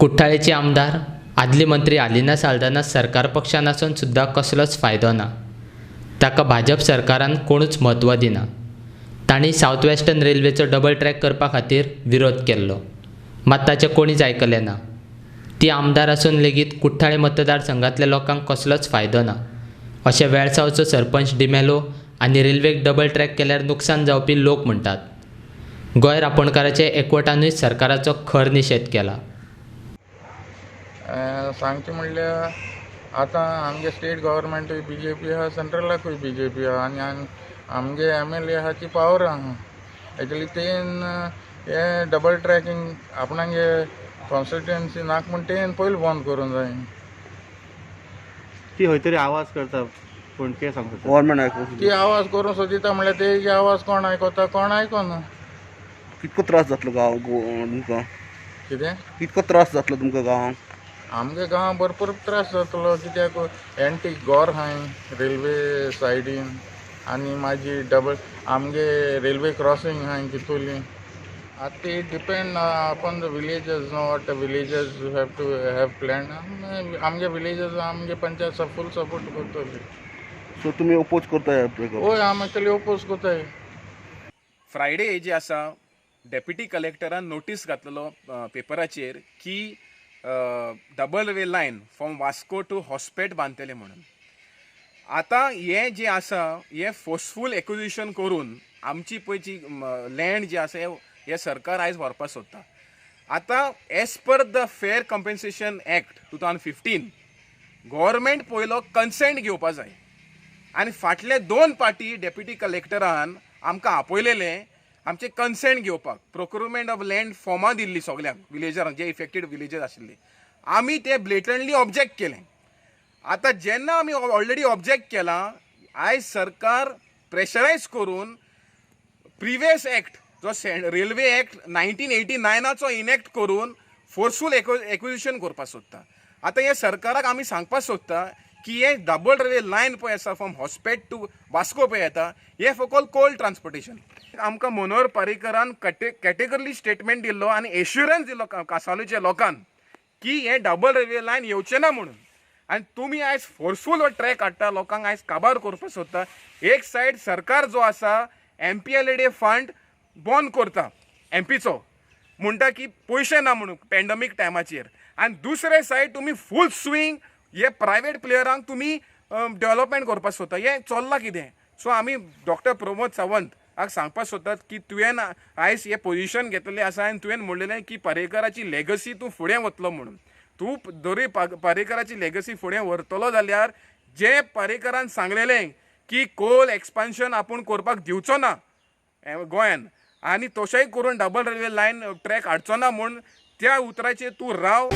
कुठ्ठाळेचे आमदार आदली मंत्री आलिना साल्दाना सरकार पक्षान आसून सुद्दां कसलोच फायदो ना. ताका भाजप सरकारान कोणूच म्हत्व दिना. तांणी सावथ वेस्टर्न रेल्वेचो डबल ट्रॅक करपा खातीर विरोध केल्लो, मात ताचें कोणीच आयकलें ना. ती आमदार आसून लेगीत कुठ्ठाळे मतदारसंघांतल्या लोकांक कसलोच फायदो ना अशें वेळसांवचो सरपंच डिमेलो आनी रेल्वेक डबल ट्रॅक केल्यार नुकसान जावपी लोक म्हणटात. गोंय रापोणकाराचे एकवटानूय सरकाराचो खर निशेध केला. सांगचें म्हणल्यार आतां आमगे स्टेट गव्हर्मेंटूय बीजेपी आहा, सेंट्रलाकूय बीजेपी आहा आनी आमगे एमएलए आहा ती पावर आहा. एक्चुली तेन हे डबल ट्रॅकिंग आपणागे कॉन्स्टिट्युएन्सी नाक म्हण तेन पयलीं बंद करूंक जाय. ती खंय तरी आवाज करता पूण कितें सांगता? गव्हर्मेंट आयकूंक ती आवाज करूंक सोदिता म्हणल्यार तेजी आवाज कोण आयकता, कोण आयकना. कितको त्रास जातलो गांव तुमकां? कितें कितको त्रास जातलो तुमकां गांवांक? आमगे गांव भरपूर त्रास जातलो, कित्याक एंटीक गोर आहाय रेल्वे सायडीन आनी मागीर डबल आमगे रेल्वे क्रॉसिंग आहाय कितुली. आतां ती depend upon the villagers, no what the villagers have to have plan. आमगे विलेजर्स आमगे पंचायत फूल सपोर्ट करतली. सो तुमी ओपोज करता ह्या हेका? हय, आमी एक्चुली ओपोज कोताय. फ्रायडे जे आसा डेप्युटी कलेक्टरान नोटीस घातलेलो पेपराचेर की double railway line from Vasco to Hospet बांदतले म्हणून. आतां हें जें आसा हें फोर्सफूल एक्विजिशन करून आमची पळय जी लँड जी आसा हें सरकार आयज व्हरपाक सोदता. आतां as per the fair compensation act 2015 government पयलो कन्सेंट घेवपा जाय आनी फाटले दोन पाटी डेप्युटी कलेक्टरान आमकां आपयलेले आमचे कन्सेंट घेवपाक. प्रोक्युरमेंट ऑफ लँड फॉर्मां दिल्ली सगल्यांक विलेजरांक जे इफेक्टेड विलेजर्स आशिल्ले, आमी ते ब्लेटंटली ऑब्जेक्ट केलें. आतां जेन्ना आमी ऑलरेडी ऑब्जेक्ट केलां, आयज सरकार प्रेशरायज करून प्रिवियस एक्ट जो रेल्वे एक्ट 1989चो इनॅक्ट करून फोर्सफूल एक्विजिशन करपाक सोदता. आतां हे सरकाराक आमी सांगपाक सोदता की हे डबल रेल्वे लायन पळय आसा फ्रॉम हॉस्पेट टू वास्को पळय येता, हे फकत कोल ट्रान्सपोर्टेशन. आमकां मनोहर पर्रीकरान कॅटेगरली स्टेटमेंट दिल्लो आनी एश्युरन्स दिल्लो कांसावलीच्या लोकांक की हे डबल रेल्वे लायन येवचें ना म्हणून. आनी तुमी आयज फोर्सफूल हो ट्रॅक हाडटा, लोकांक आयज काबार करपाक सोदता. एक सायड सरकार जो आसा एमपीएलएडी फंड बंद करता एमपीचो, म्हणटा की पयशे ना म्हणून पॅन्डमीक टायमाचेर, आनी दुसरे सायड तुमी फूल स्विंग हे प्रायवेट प्लेयरांक तुमी डेव्हलपमेंट करपाक सोदता. हें चल्लां कितें? सो आमी डॉक्टर प्रमोद सावंत हाका सांगपाक सोदतात की तुवें आयज हें पोजिशन घेतलेलें आसा आनी तुवें म्हणलेलें की पर्रीकराची लेगसी तूं फुडें वतलो म्हणून. तूं जरी पर्रीकराची लेगसी फुडें व्हरतलो जाल्यार जें पर्रीकरान सांगलेलें की कोल एक्सपान्शन आपूण करपाक दिवचो ना गोंयान आनी तशेंय करून डबल रेल्वे लायन ट्रॅक हाडचो ना म्हूण, त्या उतराचेर तूं राव.